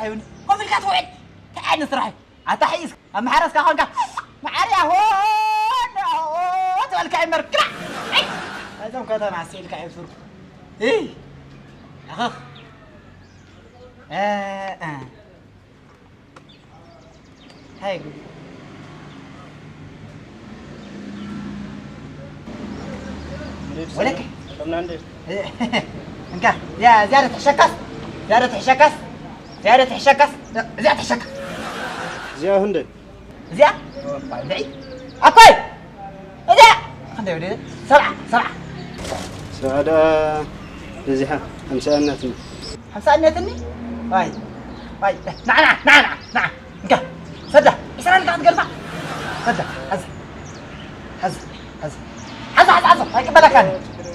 ኣይሁን። ኮፍ ኢልካ ትውዕል። እንታይ ዓይነት ስራሕ እዩ? ኣታ ሕይስ፣ ኣብ መሓረስካ ኾንካ፣ መዓርያ ሆ፣ ሆ፣ ትበልካ እምበር፣ ክላዕ! ኣይ! እዞም ከተማ ስኢልካ እዮም ዝሰርቁ። እይ! ኣኸኽ! እ፣ እ። ሃይ። ወለከ። ከምና እንዴ? እንካ፣ እዚኣ፣ እዚኣ ዶ ትሕሸካስ? እዚኣ ዶ ትሕሸካስ? እዚኣ ዶ ትሕሸካስ? እዚኣ ትሕሸካ። እዚኣ ህንደ። እዚኣ? ዋይ፣ ብዒ። ኣኮይ! እዚኣ! ክንደይ ወደ? ሰብዓ፣ ሰብዓ። ሰብዓ ደኣ በዚሓ፣ ሓምሳ እናትና። ሓምሳ እናትኒ? ዋይ፣ ዋይ፣ ና፣ ና፣ ና፣ ና፣ ና። እንካ፣ ሰዳ፣ ዒስራ ኢልካ ክትገድፋ? ሰዳ፣ ሓዛ፣ ሓዛ፣ ሓዛ። ሓዛ፣ ሓዛ፣ ሓዛ፣ ኣይቅበለካን።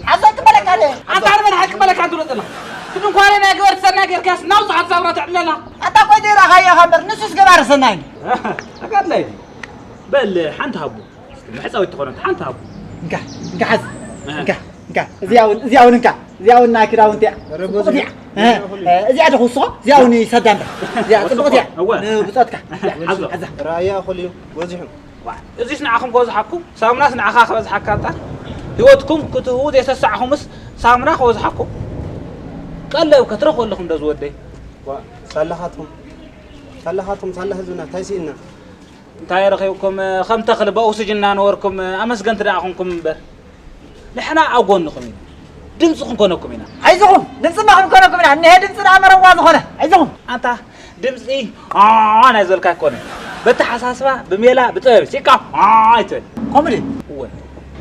ሓዛ፣ ኣይቅበለካን። ኣታ ንመን ኣይቅበለካን ትብሎ ዘለኻ? ብድንኳነ ናይ ገበርቲ ሰናይ ጌርካስ ናውዚ ሓሳብና ተዕብለና። ኣታ ቆይ ዘይረኣኻዮ ኢኻ እምበር፣ ንሱስ ገባሪ ሰናይ እዩ። ተጋድላይ። በል፣ ሓንቲ ሃቡ። እስኪ መሕጸዊት ትኾነት ሓንቲ ሃቡ። እንካ፣ እንካ፣ ሓዝ። ኣህ። እንካ፣ እንካ። እዚኣ እውን፣ እዚኣ እውን እንካ። እዚኣ እውን ናይ ክዳውንቲ እያ። ኧረ፣ ጽቡቕ በዚሑ። እያ። እህ፣ እዚኣ ዶ ክውስኾ? እዚኣ እውን ይሰዳ እንዳ። እዚኣ ጽቡቕ እያ። እወ። ንብጾትካ። ሓዞ። ሓዛ። ራእያ እኹል እዩ፣ በዚሑ። ዋ፣ እዚስ ንዓኹም ክበዝሓኩም፣ ሳሙናስ ንዓኻ ክበዝሓካ። እታ ህይወትኩም ክትህቡ ዘይሰሳዕኹምስ ሳሙና ክበዝሓኩም። ቀለብ ከትረኽቡ ኣለኹም ዶ ዝወደይ? ዋ፣ ሳላኻትኩም፣ ሳላኻትኩም፣ ሳላ ህዝብና፣ እንታይ ስኢንና? እንታይ ረኺብኩም? ከም ተኽሊ ብኦክስጅን እናነበርኩም ኣመስገንቲ ደኣ ኹንኩም እምበር፣ ንሕና ኣብ ጎንኹም ኢና። ድምፂ ክንኮነኩም ኢና። ኣይዞኹም፣ ድምፅማ ክንኮነኩም ኢና። እኒሀ ድምፂ ደኣ መረዋ ዝኾነ። ኣይዞኹም። ኣንታ ድምፂ ኣ ናይ ዝበልካ ኣይኮነ። በተሓሳስባ፣ ብሜላ፣ ብጥበብ ሲካ ኣ ኣይትበል። ከምኡ ድዩ? እወ።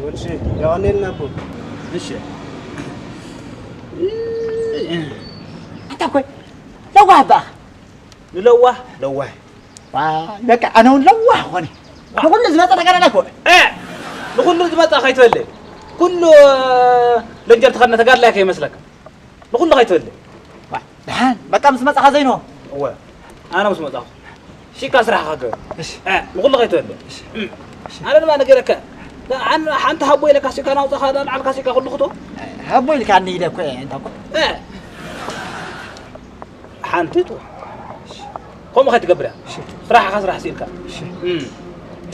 ወልሺ፣ የቐኔልና እኮ። እሺ። ኣታ ኮይ፣ ለዋህ በኣኻ። ንለዋህ ለዋህ። ዋ፣ በቃ ኣነ እውን ለዋህ ኾነ። ንኹሉ ዝመፀ ተጋዳላይ ኮነ። እ፣ ንኹሉ ዝመፀ ከይትበለ። ኩሉ ለንጀር ተኸድነ ተጋድላይ ከይመስለካ። ንኹሉ ከይትበለ። ዋ፣ ደሓን፣ በቃ ምስ መፃኻ ዘይኖ። እወ፣ ኣነ ምስ መፃኹ። ሺካ ስራሕኻ ግበር። እሺ። እ፣ ንኹሉ ከይትበለ። እሺ። እም። ኣነ ድማ ነገረካ። ኣን-፣ ሓንቲ ሃቦ ኢለካ ሺካ ናውፃኻ፣ ላዕልካ ሺካ ኩሉ ክቶ። ሃቦ ኢልካ ኣንደ ኢለ እኮ እየ፣ እንታይ እኮ። እ። ሓንቲ ጡ። ከምኡ ከይትገብር እያ። እሺ። ስራሕኻ ስራሕ ስኢልካ። እሺ። እም።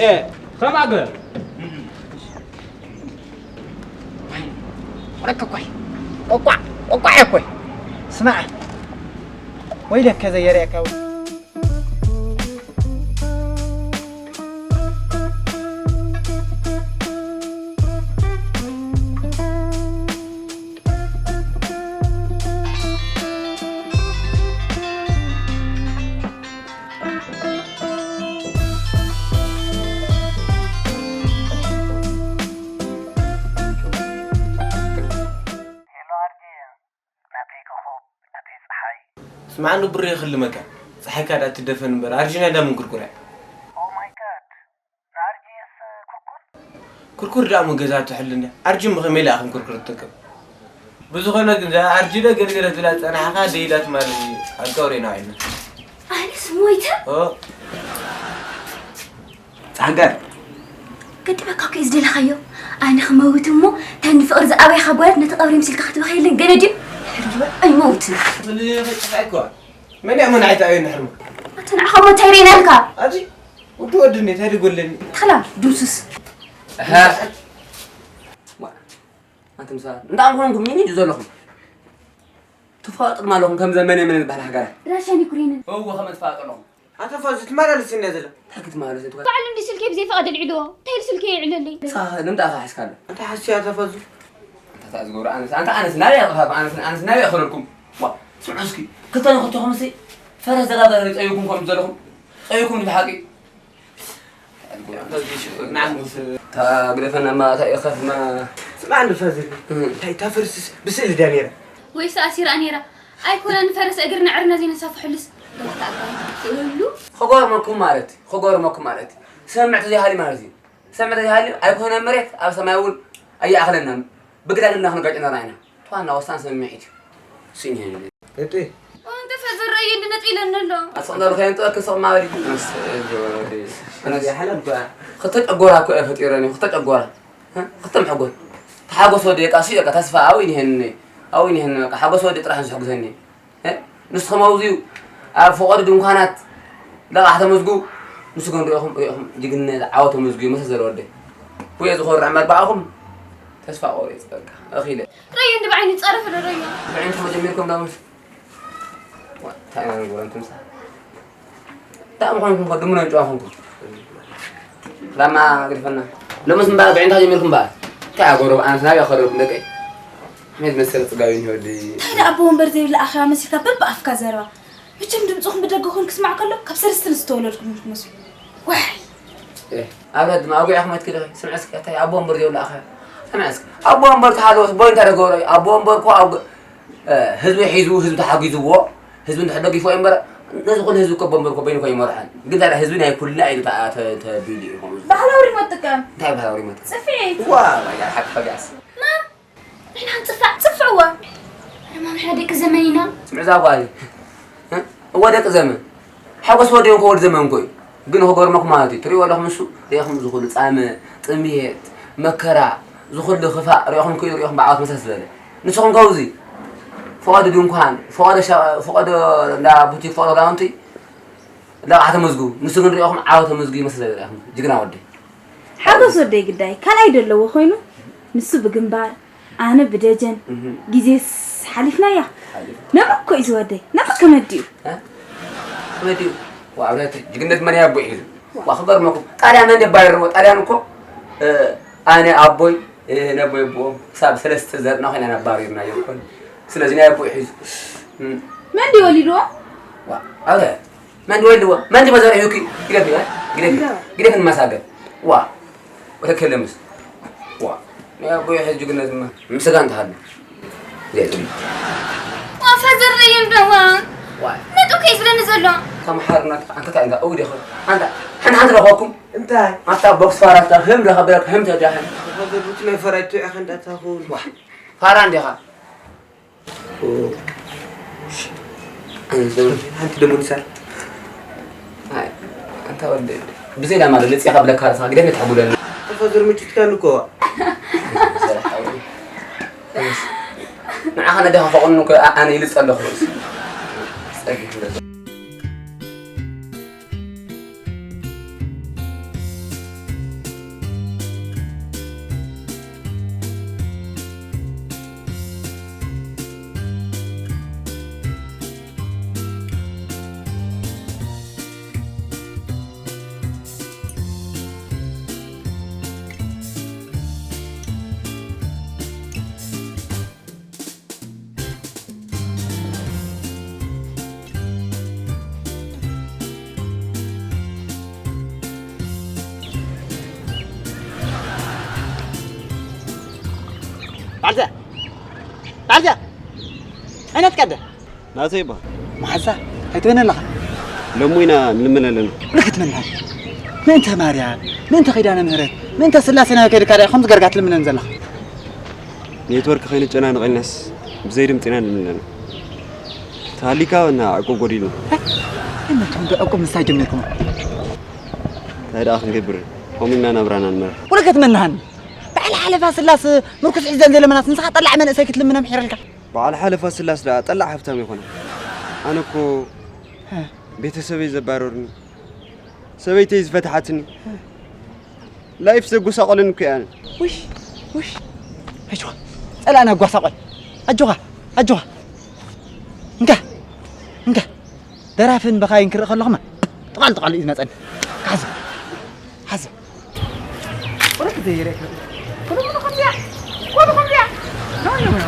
እ፣ ከምኣ ግበር። እም። ቆቋ፣ ቆቋ፣ ቆቋ እኮ። ስማዕ። ወይለከ ዘየርእየካ። ሄሎ ኣርጂ፣ ናተይ ኮኾብ፣ ናተይ ጸሓይ። ስማዕኒ ብሩየ ክልመካ፣ ጸሓይካ ደኣ ትደፈን እምበር፣ ኣርጂና እንዳ ምንኩርኩር እያ። Oh my God፣ ንኣርጂስ ኩርኩር? ኩርኩር ደኣ እሞ ገዛ ትሕሉ እንድያ። ኣርጂ እሞ ከመይ ኢላ እያ ከም ኩርኩር ትጠቅም? ብዝኾነ ግን፣ እዛ ኣርጂ ዶ ገርገረ ትብላ ዝጸናሕኻ ደይዳት ማለት እዩ። ኣብ ቀብሪ ኢና ውዒልና። ኣነስ ሞይተ? ኦ። ጻንጋር። ገጢመካ እኮ እዩ ዝደለኻዮ። ኣነ ክመውት እሞ፣ እተን ንፍቕሪ ዝኣበያኻ ጓላት ነቲ ቀብሪ ምሲልካ ክትበኽየለን ገለ ድዩ? ድሕሪ ዝበል ኣይመውትን። ስለ ከይጠፋእኩ። መን እያ መናዒት ኣበይ ንሕርማ? ኣታ ንዓኻ እሞ እንታይ ርኢናልካ? ኣብዚ ውዲ ወዲ እኔ፣ እንታይ ድጎለኒ? ተኽላ ዱምሱስ። ኣሃ። ዋ፣ ኣንቱም ሰባት፣ እንታይ ኮንኩም ሚኒ ዘለኹም? ትፋለጡ ድማ ኣለኹም፣ ከም ዘመነ መን ዝበሃል ሃገራት። ራሻን ዩክሬንን። እወ፣ ከመ ትፋለጡ ኣለኹም። ኣታ ፋዙ ትመላለስ እንድያ ዘላ። እንታይ ክትመላለስ እትኮን? ባዕሉ እንዲ ስልከይ ብዘይ ፈቓድ ኣልዒልዎ። እንታይ ኢሉ ስልከይ የዕለለይ? ንስኻ ንምንታይ ኢኻ ሒዝካሉ? እንታይ ሓስያ ኣታ ፋዙ? እንታይ ትዝገብሮ ኣነስ፣ ኣንታ ኣነስ ናበይ ኣጥፋእኩም? ኣነስ፣ ኣነስ ናበይ ኣኸለልኩም? ዋ፣ ስምዑ እስኪ። ክልተ ንክልተኹም እስኪ ፈረስ ዘጋገረ ጸይኩም ኮም ዘለኹም። ጸይኩም ብሓቂ። እታ ግደፈና እማ፣ እታ ኢኸ እማ። ስምዓኒ ፋዙ። እም። እንታይ እታ ፈረስስ ብስእሊ ድያ ነይራ? ወይስ ኣሲራ ነይራ? ኣይኮነን፣ ፈረስ እግሪ ንዕርና ዘይነሳፍሐሉስ ገለ ክትኣጋብር ትኽእለሉ? ክገርመኩም ማለት፣ ክገርመኩም ማለት፣ ስምምዕ ተዘይሃልዩ ማለት እዩ። ስምምዕ ተዘይሃልዩ ኣይኮነን መሬት ኣብ ሰማይ እውን ኣይኣኽለናን። ብግዳን እና ክንጋጭ ነርና ኢና። ተዋና ወሳን ስምምዒት እዩ። ስኒ እጢ። እንተ ፈዘር ረእዩ እንዲ ነጢለኒ ኣሎ። ኣስቕ እንዳበልካዮ ንጥበክ ስቕ ማበል እዩ። ኣነስ፣ ኣነስ፣ ሓላል እኮ እያ። ክልተ ጨጎራ እኮ እየ ፈጢረኒ፣ ክልተ ጨጎራ። እ? ክልተ መሐጎል። ተሓጎስ ወዲ፣ በቃ፣ እሱ፣ በቃ፣ ተስፋ፣ ኣብኡ ይንሄኒ፣ ኣብኡ ይንሄኒ፣ በቃ፣ ሓጎስ ወዲ ጥራሕ ንሱ ሕግዘኒ። እ? ንሱ ከማውዚ እዩ። ኣብ ፈቐዶ ድንኳናት ለቓሕ ተመዝጉ። ንሱ ግን ሪኢኹም ሪኢኹም ጅግንነት ዓወት ተመዝጉ ይመስል ዘሎ ወደይ። ኩየ ዝኾርዕ እምበር ብኣኹም ተስፋ ቆሪጽ በቃ ኣኺለ። ረዮ እንዲ ብዓይኒ ጸረፈ ዶ ረዮ? ብዕንቱ መጀመርኩም ዳሙስ። ዋ፣ እንታይ ኢና ንገብሮ እንቱምሳ? እንታይ ምዃንኩም ከ ድሙና እንጨዋ ኾንኩም? ላማ ግድፈና። ሎምስ እምበኣር ብዕንታ ጀሚርኩም እምበኣር። እንታይ ኣጎረብ ኣነስ ናበይ ኣኸረብኩም ደቀይ? መድ መሰለ ጽጋቢ እንዲ ወዲ። እንታይ ደኣ ኣቦ ወንበር ዘይብላ ኣኼባ መሲልካ በብኣፍካ ዘረባ? መቸም ድምፅኹም ብደገ ኾን ክስማዕ ከሎ ካብ ሰለስተ ዝተወለድኩም ትመስሉ። ዋይ! ኤህ፣ ኣብ ረድማ ኣጉያ ኹመት ክደ ስምዐ እስኪ ኣታይ ኣቦ ወንበር ዘይብላ ኣኸ። ስምዐ እስኪ ኣቦ ወንበር ተሃለወስ ቦይ እንታይ ደገበረ? ኣቦ ወንበር እኮ ኣብ እ፣ ህዝቢ ሒዙ ህዝቢ ተሓጊዝዎ ህዝቢ እንድሕር ደጊፍዎ እዩ እምበር ነዚ ኩሉ ህዝቢ እኮ ኣቦ ወንበር እኮ በይኑ እኮ ይመርሖን። ግን ታዲያ ህዝቢ ናይ ኩልና ኢሉ ተኣ-፣ ተ-፣ ተቢሉ እዩ ከምኡ። ባህላዊ ሪሞት ጥቀም። እንታይ ባህላዊ ሪሞት? ጽፍዒት። ዋ፣ ማይ ጋድ፣ ሓቂ ፈጋስ። ማም፣ ንሕና ክንጽፋዕ፣ ጽፍዕዎ። ኣረ ማም፣ ንሕና ደቂ ዘመን ኢና። ስምዒ እዛ ጓል። እ? እወ ደቂ ዘመን። ሓጎስ ወዲ እኮ ወዲ ዘመን እኮ እዩ። ግን ክገርመኩም ማለት እዩ። ትሪእዎ ኣለኹም እሱ፣ ሪኢኹም እዚ ኩሉ ጻመ፣ ጥምየት፣ መከራ፣ እዚ ኩሉ ክፋእ ሪኢኹም ክኢሉ ሪኢኹም ብዓወት መሰስ ዝበለ። ንስኹም ከውዚ፣ ፈቐዶ ድንኳን፣ ፈቐዶ ሸ-፣ ፈቐዶ እንዳ ቡቲክ፣ ፈቐዶ ክዳውንቲ፣ ለቓሕ ተመዝግቡ። ንሱ ግን ሪኢኹም ዓወት ተመዝግቡ ይመስል ሪኢኹም። ጅግና ወደይ። ሓጎስ ወደይ ግዳይ ካልኣይ ደለዎ ኮይኑ፣ ንሱ ብግንባር፣ ኣነ ብደጀን፣ እህ። ግዜስ ሓሊፍናያ። ሓሊፍ። ነብሪ እኮ እዩ ዝወደይ። ነብሪ ከመዲኡ። እ? ከመዲኡ። ዋ፣ ኣብነት ጅግነት መን ያቦ ይሒዙ። ዋ፣ ክገርመኩም። ጣልያን መን ደባይርዎ? ጣልያን እኮ፣ እ፣ ኣነ ኣቦይ፣ እ፣ ነቦይ ኣቦኦም ክሳብ ሰለስተ ዘርና ኮይና ኣባሪርናዮ እኮ። ስለዚ ናይ ኣቦ ይሒዙ። እም። መን ድዩ ወሊድዎ? ዋ፣ ኣረ፣ መን ድዩ ወሊድዎ? መን ድዩ መዘርዒ ሂቡኪ? ግደፊ፣ እ? ግደፊ። እንዳ። ግደፊ ንመሳገር። ዋ፣ ወተከለምስ። ዋ፣ ናይ ኣቦይ ሕዚ ጅግነትማ ምስጋና እንተሃሉ። ዘይጽሉ። ዋ፣ ፋዘር ረየም ደማ። ዋ። ነጡ ከይ ዝብለኒ ዘሎ። ተምሓርና፣ ኣንታ እንታይ እንዳ፣ እው ዲኹ? ኣንታ፣ ሓንቲ ሓንቲ ረኸብኩም? እንታይ? ኣታ ቦክስ ፋራ ኣታ፣ ህም ረኸብ፣ ህም ተጃህም። ፋዘር፣ ብቲ ናይ ፋራ ይትውዕ፣ ከንዳታ ኹን። ዋ፣ ፋራ እንዲኻ። ኦ፣ ሓንቲ ደሞ ንሳ። ኣይ፣ ኣንታ ወዲ፣ ብዘይ ዳማ ዶ ልጽኻ ብለካ ርሳ፣ ግደፍ ተሕጉለኒ። ተፈዝር ምጭትካ ንኮ። ንዓኻ ነዳኻ ፈቐኑ ከ፣ ኣ-፣ ኣነ ይልጽ ኣለኹ። ጸጊ ክብለካ። ባልተ! ባልተ! ኣይነት ቀደ! ናተይ ይበሃል። መሓዛ፣ ኣይትበነ ኣለኻ? ሎሚ ኢና ንልምን ኣለና። ወላ ክትመንሃን። ምእንተ ማርያም፣ ምእንተ ኪዳነ ምህረት፣ ምእንተ ስላሴ ናይ ከይድካ ዲኻ ከምዚ ገርጋ ትልምነን ዘለኻ? ኔትወርክ ከይንጨናነቕ ኢልናስ ብዘይ ድምፂ ኢና ንልምን ኣለና። ተሃሊካ እና ዕቁብ ጎዲሉ። እነቶም ብዕቁብ ምስታይ ጀሚርኩም። እንታይ ደኣ ክንገብር? ከምኡ ኢና ናብራና ንመርሕ። ወላ ክትመንሃን። በዓል ሓለፋ ስላስ ምርኩስ ሒዘን ዘይለመናስ ንስኻ ጠላዕ መንእሰይ ክትልምነ ምሒረልካ። በዓል ሓለፋ ስላስ ደኣ ጠላዕ ሃብታም ይኾነ። ኣነ እኮ እ። ቤተሰበይ ዘባረሩኒ፣ ሰበይተይ ዝፈትሓትኒ፣ እ። ላይፍ ዘጎሳቆለኒ እኮ እየ ኣነ። ውሽ፣ ውሽ። ኣጆኻ፣ ጸላእና ኣጓሳቆል። ኣጆኻ፣ ኣጆኻ። እንካ፣ እንካ። ደራፍን በኻይን ክርኢ ከለኹማ፣ ጥቓል ጥቓል እዩ ዝመጸኒ። ሓዘ፣ ሓዘ። ወረክ ዘይረክ። ኩሉ ምኑ ከምዚያ፣ ኩሉ ከምዚያ። ኖ፣ ኖ፣ ኖ።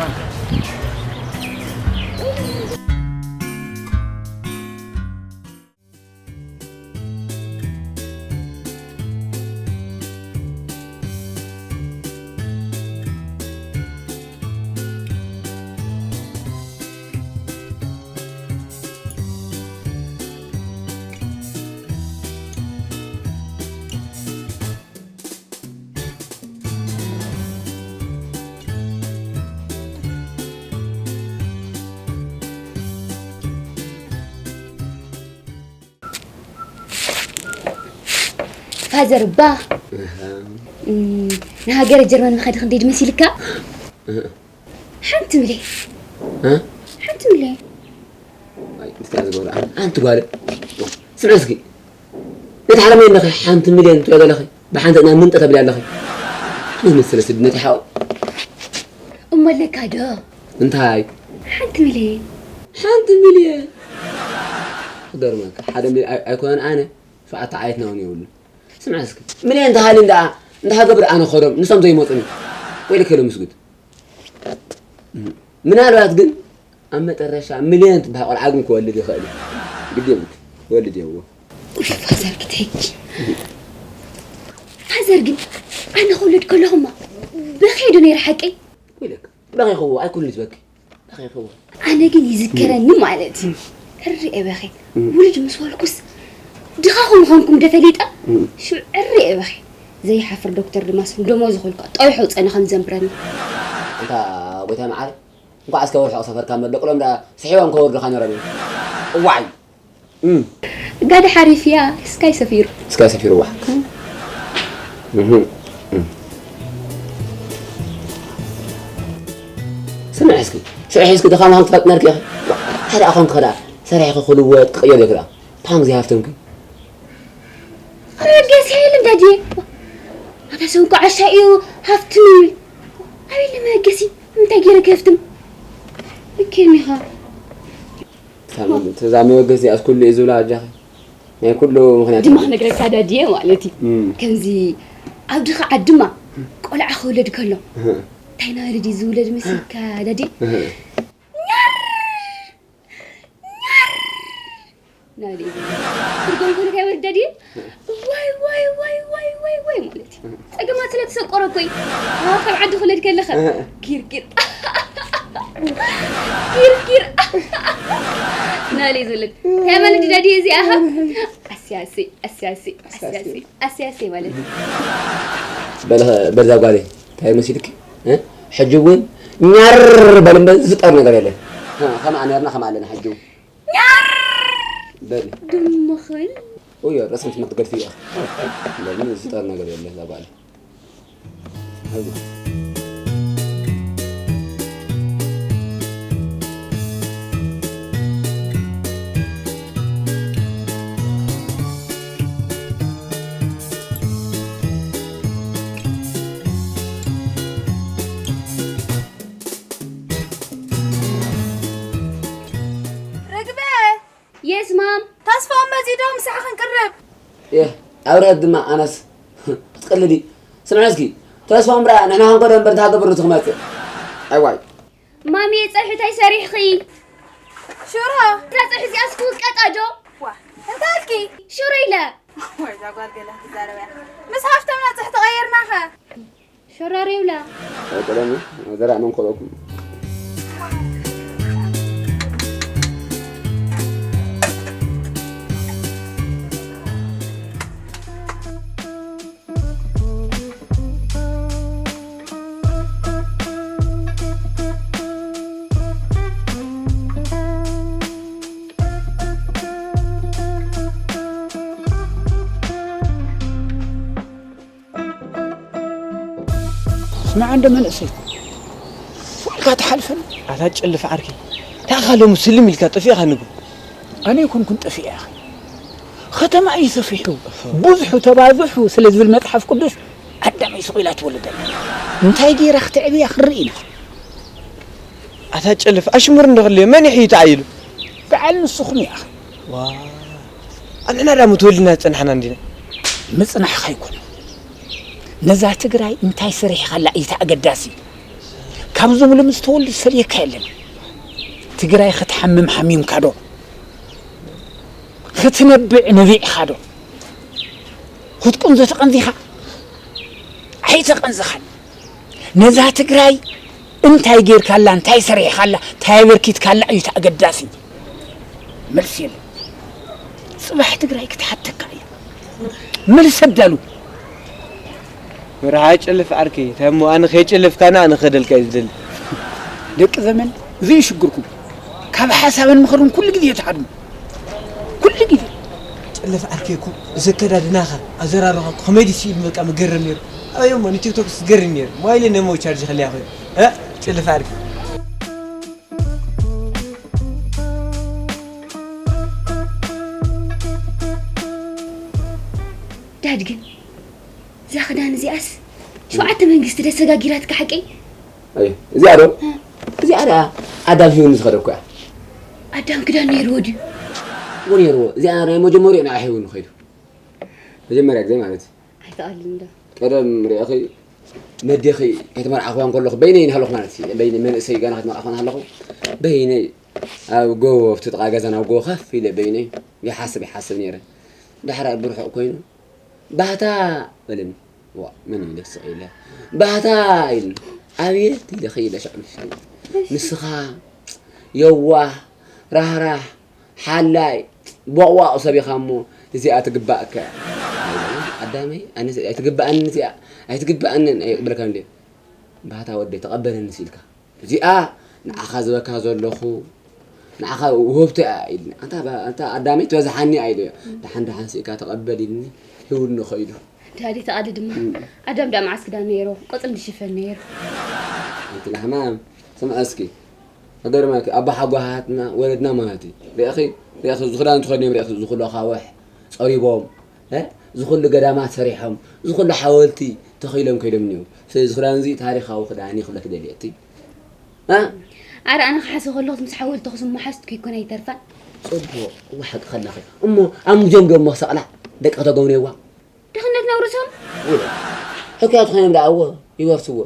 ፋዘር እባ፣ እህ። እም፣ ንሃገረ ጀርመን መኸዲ ክንደይ ድመሲልካ? እህ። ሓንቲ ምለ። እ? ሓንቲ ምለ። ኣይ፣ ምስታ ዝገብራ ኣንቲ ጓል ስምዒ እስኪ ነቲ ሓረመይ ኣለኺ ሓንቲ ሚልዮን ትሪኦ ዘለኺ ብሓንቲ እና ምንጠ ተብሊ ኣለኺ ኣነ መሰለ ስድነት ይሓው እሞ ኣለካ ዶ እንታይ ሓንቲ ሚልዮን ሓንቲ ሚልዮን ክገርመካ ሓደ ሚልዮን ኣይኮነን ኣነ ሸዓተ ዓየትና እውን የብሉ ስምዐ እስኪ ሚልዮን ተሃሊ እንዳ እንዳ ሃገብር ኣነ ኸዶም ንሶም ዘይመፁኒ ወይ ልከሎም ምስጉድ ምናልባት ግን ኣብ መጠረሻ ሚልዮን ትበሃል ቆልዓ ግን ክወልድ ይኽእል እዩ ግዲ የብሉ ክወልድ የብዎ ኡፍ ፋዘር ክትሕጂ ፋዘር ግን ኣነ ክውለድ ከለኹማ በኸይ ዶ ነይረ ሓቀይ ወይለክ በኸይኽዎ ኣይኩሉ ዝበኪ በኸይኽዎ ኣነ ግን ይዝከረኒ ማለት እዩ ሕሪ እበኸ ውልድ ምስ በልኩስ ድኻኹም ኾንኩም ደፈሊጠ ሽዑ ዕሪ እበኸ ዘይሓፍር ዶክተር ድማ ስም ደሞዝ ኹልካ ጠይሑ ፀነ ከም ዘንብረኒ እንታ ጎይታ መዓረ እንኳዕ እስከ ወርሑ ሰፈርካ መበቅሎም ዳ ስሒቦም ከወርዱኻ ነሮም እዮም እዋይ ጋዲ ሓሪፍያ ስካይ ሰፊሩ ስካይ ሰፊሩ ዋ ስምዕ እስኪ ሽዑ ሒዝኪ ድኻ ምዃን ትፈልጥ ነርኪ ኢኺ ሓደ ኣኾንኪ ኸዳ ሰሪሕኺ ክልወጥ ክቕየር ኢኺ ዳ ታም ዚ ሃፍተምኪ ረገስ የለ እንዳድየ ኣታ ሰው እንኳ ዓሻ እዩ ሃፍትም እዩ ኣበይ ለመገሲ እንታይ ገይረ ከፍትም እኬም ኢኻ እዛ መበገሲ እዚኣስ ኩሉ እዩ ዝብላ ኣጃኺ ናይ ኩሉ ምኽንያት ድማ ክነግረካ ዳድየ ማለት እዩ ከምዚ ኣብ ድኻ ዓድማ ቆልዓ ክውለድ ከሎ እንታይ ናበለ ድዩ ዝውለድ መሲልካ ዳድየ ኛር ኛር ናበለ እዩ ዝውለድ ትርጉም ከሎ እንታይ ማለት ዳድየ ዋይ ዋይ ዋይ ዋይ ዋይ ዋይ ማለት እዩ ጸገማት ስለ ተሰቆረ እኮ እዩ ካብ ዓዲ ክውለድ ከለኸ ጊርጊር ጊርጊር ናበለ እዩ ዝውለድ እንታይ ማለት ዳድየ እዚኣ ሃ ኣስያሲ ኣስያሲ ኣስያሲ ኣስያሲ ማለት እዩ በዛ ጓለይ እንታይ መሲልኪ ሕጂ እውን ኛር በል እምበር ዝጠር ነገር የለን ከምኣ ነርና ከምኣ ኣለና ሕጂ እውን ኛር በል ድምኽን እዮ ረስምት መትገድፊ እያ ለምን ዝጠር ነገር የለን እዛ ጓለይ ርግበ የስ ማም ተስፋኦም መጺኡ ዶ ምሳሕ ክንቅርብ ይህ ኣብረት ድማ ኣነስ ክትቅልዲ ስምዐ እስኪ ተስፋኦም ርኣ ንሕና ክንከዶ እምበር እንታይ ክገብር ትክመፅእ ኣይዋይ ማሚ ፀብሒ እንታይ ሰሪሕኺ ሽሮ እታ ፀብሒ እዚኣስ ክውቀጣ ዶ ዋ እንታይ ኣልኪ ሽሮ ኢለ ወይ እዛ ጓል ገለ ክትዛረብ እያ ምስ ሃፍቶም ናፅሕ ተቐየርናኸ ሸራር ይብላ። ቀደም ዘራእኖም ከለኩም ስማዕ እንዶ መንእሰይ ዋልካ ትሓልፈን ኣታ ጨልፍ ዓርኪ ታኻ ሎሚ ስልም ኢልካ ጠፊእኻ ንጉ ኣነ ይኮንኩን ጠፊኤ ኢኻ ከተማ እዩ ሰፊሑ ብዙሑ ተባዝሑ ስለ ዝብል መፅሓፍ ቅዱስ ኣዳመይ ስቕ ኢላ ትወልደና እንታይ ገይራ ክትዕብያ ክንርኢ ኢና ኣታ ጨልፍ ኣሽሙር እንዶ ክልዮ መን ይሕዩ ተዓይሉ በዓል ንስኹም ኢኻ ኣንሕና ዳ ምትወልና ዝፀናሕና እንዲና ምፅናሕኻ ኣይኮነ ነዛ ትግራይ እንታይ ሰሪሕኻላ እዩ እቲ ኣገዳሲ ካብ ዝብሉ ምስ ተወልዱ ዝፈልየካ የለን ትግራይ ክትሓምም ሓሚምካ ዶ ክትነብዕ ነቢዕኻ ዶ ክትቁንዞ ተቐንዚኻ ኣይተቐንዝኻን ነዛ ትግራይ እንታይ ጌርካላ እንታይ ሰሪሕኻላ እንታይ ኣበርኪትካላ እዩ እቲ ኣገዳሲ መልሲ የለን ፅባሕ ትግራይ ክትሓተካ እያ መልሲ ኣዳሉ መርሓ ጭልፍ ዓርከይ እንታይ እሞ ኣነ ከይጭልፍካና ኣነ ከደልካ እዩ ዝደሊ ደቂ ዘመን እዚ እዩ ሽግርኩም ካብ ሓሳብን ምኽርን ኩሉ ግዜ ትሓድሙ ኩሉ ግዜ ጨለፍ ዓርከይ እኮ እዚ ኣከዳድናኻ ኣዘራርባኻ እኮ ከመይ ድዩ ስኢሉ በቃ ምገርም ነይሩ ኣበይ እሞ ንቲክቶክ ዝገርም ነይሩ ሞባይለይ ነሞ ቻርጅ ከለያ ኮይኑ እ ጨለፍ ዓርከይ እዛ ክዳን እዚኣስ ሸውዓተ መንግስቲ ደሰጋጊራትካ ሓቀይ? ኣይ፣ እዚኣ ዶ? እዚኣ ደኣ ኣዳም ሂቡኒ ዝኸደ እኮ እያ። ኣዳም ክዳን ነይርዎ ድዩ? እዎ ነይርዎ። እዚኣ ናይ መጀመሪያ ንዓ ሂቡኒ ኸይዱ። መጀመርያ ግዜ ማለት እዩ። ኣይተቓልልን ዶ? ቀደም ርኢኺ መዴኺ ከይተመርዓኽዋ እንከለኹ በይነይ እናሃለኹ ማለት እዩ። በይነይ መንእሰይ ገና ከይተመርዓኹ እናሃለኹ በይነይ ኣብ ጎቦ ኣብቲ ጥቓ ገዛና ኣብ ጎቦ ከፍ ኢለ በይነይ ይሓስብ ይሓስብ ነይረ። ዳሕራይ ብርሑቕ ኮይኑ ባህታ በለኒ። ዋ መን እዩ ደስ ኢለ ባህታ ኢሉ ኣብየት ኢለ ኸይደ ሻዕ ንሽተይ ንስኻ የዋህ ራህራህ ሓላይ ቦቕቧቕ ሰብ ኢኻ እሞ እዚኣ ትግባእካ እያ። ኣዳመይ ኣነ ኣይትግባኣንን እዚኣ ኣይትግባኣንን እየ ክብለካ እንደ ባህታ ወደይ ተቐበለኒ ሲልካ እዚኣ ንዓኻ ዝበካ ዘለኹ ንዓኻ ውህብቶ እያ ኢልኒ። ኣንታ ኣዳመይ ትበዝሓኒ እያ ኢለዮ። ደሓን ደሓን ስኢካ ተቐበል ኢልኒ ሂውኒ ኸይዱ። ዳዲ ተቓዲ ድማ ኣዳም ዳ መዓስ ክዳን ነይሮ ቆጽል ዝሽፈን ነይሩ። ኣንቲ ላሕማም ስምዐ እስኪ ከገርመኪ ኣቦሓጎታትና ወለድና ማለት እዩ ሪእኺ ሪእኺ ዝኽዳን ትኸድንዮም ሪእኺ ዝኹሉ ኣኻውሕ ጸሪቦም ዝኹሉ ገዳማት ሰሪሖም ዝኹሉ ሓወልቲ ተኺሎም ከይዶም እኒው ስለዚ ዝኽዳን እዚ ታሪኻዊ ክዳን እዩ ክብለኪ ደልየ እቲ ኣረ ኣነ ክሓስብ ከለኹ ምስ ሓወልቲ ኣኽሱም መሓዝትኩ ይኮን ኣይተርፋን። ጽቡቕ እወ ሓቂ ከለኺ እሞ ኣብ ሙዝየም ዶ እሞ ክሰቕላ ደቂ ከተጎብንየዋ ድኽነት ነውርሶም ሕኩያት ኮይኖም ደኣ እዎ ይወርስዎ።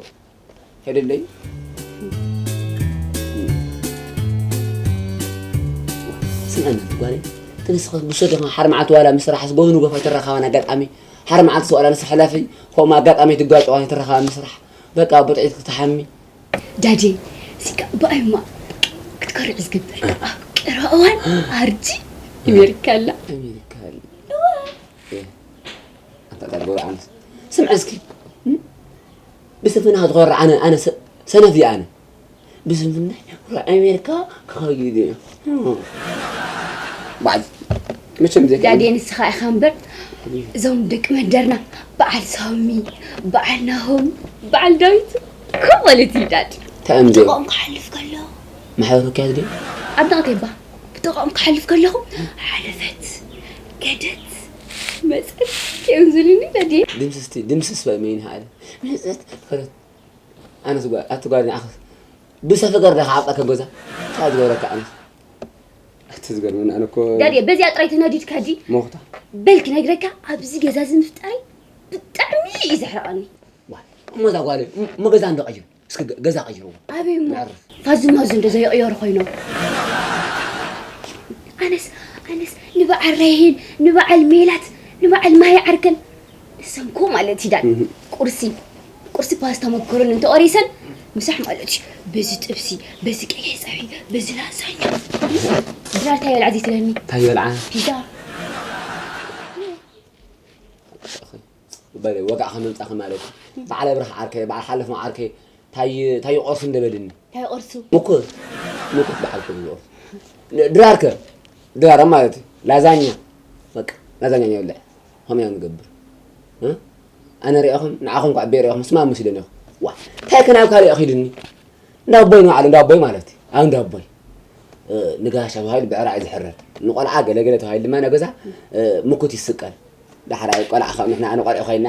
ሄደለይ ስምዐኒ ጓለይ ትንስኸ ብሶ ደማ ሓደ መዓልቲ ዋላ ምስ ስራሕ ስጎኑ ጎፋ ይትረኻባን ኣጋጣሚ ሓደ መዓልቲ ስዋላ ንስራሕ ሕላፊ ከምኡ ኣጋጣሚ ትጋጨዋ ይትረኻባ ምስ ስራሕ በቃ ብጥዒት ክትሓሚ ዳዲ ሲካ ብኣይማ ክትከርዕ ዝገብር ኣብ ቀረባ እዋን ኣርጂ ኣሜሪካ ኣላ ኣሜሪካ ኣላ ኣታ ዳርጎ ኣነስ ስምዐ እስኪ ብስንፍና ክትኾርዕ ኣነ ኣነ ሰነፍ እየ ኣነ ብስንፍና ወደ ኣሜሪካ ክኸይድ እየ በዓል መቸም ዘይከ ዳዴ ንስኻ ኢኻ እምበር እዞም ደቂ መንደርና በዓል ሳሚ በዓል ናሆም በዓል ዳዊት እኮ ማለት እዩ ዳድ እንታይ እዮም ዘይብሉ ጥቕኦም ክሓልፍ ከሎ ማሕበር ህክያት ድዩ ኣብ ዳቕቴባ ብጥቕኦም ክሓልፍ ከለኹ ሓለፈት ከደት መፀት እዮም ዝብሉኒ ዳዴ ድምስስቲ ድምስስ በል መይን ሃለ መፀት ከደት ኣነስ ጓል ኣቲ ጓል ንዓኸስ ብሰ ፍቅር ዳኻ ዓብጣ ከገዛ ታ ዝገብረካ ኣነስ ኣቲ ዝገርመኒ ኣነ እኮ ዳድየ በዚኣ ጥራይ ተናዲድካ ዲ ሞኽታ በል ክነግረካ ኣብዚ ገዛ እዚ ምፍጣረይ ብጣዕሚ እዩ ዘሕርቐኒ እሞ እዛ ጓል እሞ ገዛ እንዶ ቀይር እስኪ ገዛ ቀይርዎ ኣበይ እሞ ነዕርፍ ፋዙ ማዙ እንዶ ዘይቕየሩ ኮይኖም ኣነስ ኣነስ ንበዓል ራሄል ንበዓል ሜላት ንበዓል ማይ ዓርከን ንሰንኮ ማለት እዩ ዳን ቁርሲ ቁርሲ ፓስታ መኮረኒ እንተቆሪሰን ምሳሕ ማለት እዩ በዚ ጥብሲ በዚ ቀይሕ ፀብሒ በዚ ላዛኛ ድራር ታይ በልዓ ዘይትለኒ ታይ በልዓ ፒዛ በለ ወጋዕኻ ምምፃእኺ ማለት እዩ በዓል ኣብርሃ ዓርከይ በዓል ሓለፎም ዓርከይ ታይ ታይ ቆርሲ እንደበልኒ ታይ ቆርሱ ምኩር ምኩር በዓል ኩሉ ዝቆርሱ ድራር ከ ድራር ማለት እዩ ላዛኛ በቃ ላዛኛ ይብልዕ ከምኡ ኢና ንገብር ኣነ ሪእኹም ንዓኹም ኳ ቤ ሪእኹም ስማ ምስ ኢለኒ ኢኹም ዋ እንታይ ከ ናብ ካልእ ኺድኒ እንዳቦይ ንባዕሉ እንዳቦይ ማለት እዩ ኣብ እንዳቦይ ንጋሻ ተባሂሉ ብዕራይ ዝሕረድ ንቆልዓ ገለገለ ተባሂሉ ድማ ናብ ገዛ ምኩት ይስቀል ዳሕራይ ቆልዓ ካብ ንሕና ኣነ ቆልዑ ኮይና